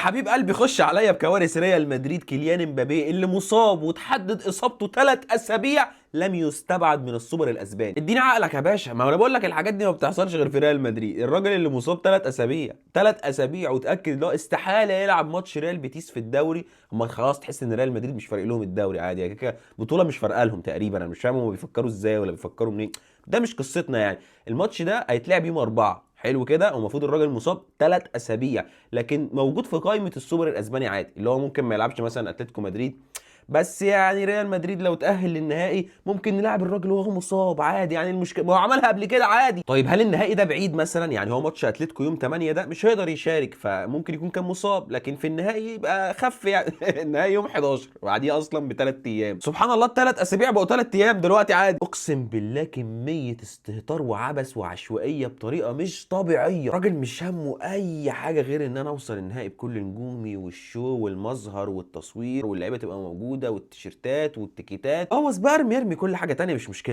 حبيب قلبي خش عليا بكوارث ريال مدريد. كيليان امبابي اللي مصاب وتحدد اصابته 3 اسابيع لم يستبعد من السوبر الاسباني. اديني عقلك يا باشا، ما انا بقول لك الحاجات دي ما بتحصلش غير في ريال مدريد. الراجل اللي مصاب 3 اسابيع، 3 اسابيع، وتاكد ان هو استحالة يلعب ماتش ريال بيتيس في الدوري. هم خلاص تحس ان ريال مدريد مش فارق لهم الدوري عادي يعني، كده بطوله مش فارقه لهم تقريبا. انا مش فاهم هم بيفكروا ازاي ولا بيفكروا منين، ده مش قصتنا يعني. الماتش ده هيتلعب يوم 4، حلو كده، ومفروض الراجل مصاب 3 اسابيع لكن موجود في قائمة السوبر الاسباني عادي، اللي هو ممكن ما يلعبش مثلا اتلتيكو مدريد. بس يعني ريال مدريد لو تأهل للنهائي ممكن نلعب الراجل وهو مصاب عادي، يعني المشكلة ما هو عملها قبل كده عادي. طيب هل النهائي ده بعيد مثلا؟ يعني هو ماتش اتلتيكو يوم 8 ده مش هيقدر يشارك، فممكن يكون كان مصاب، لكن في النهائي يبقى خف يعني. النهائي يوم 11 وبعديه اصلا ب3 ايام. سبحان الله، ال3 اسابيع بقوا 3 ايام دلوقتي عادي. اقسم بالله كمية استهتار وعبث وعشوائيه بطريقة مش طبيعيه. راجل مش همه اي حاجة غير ان انا اوصل النهائي بكل نجومي وال show والمظهر والتصوير واللعيبة تبقى موجودة والتيشيرتات والتيكيتات. بوظ بقى، ارمي ارمي كل حاجة تانية مش مشكله.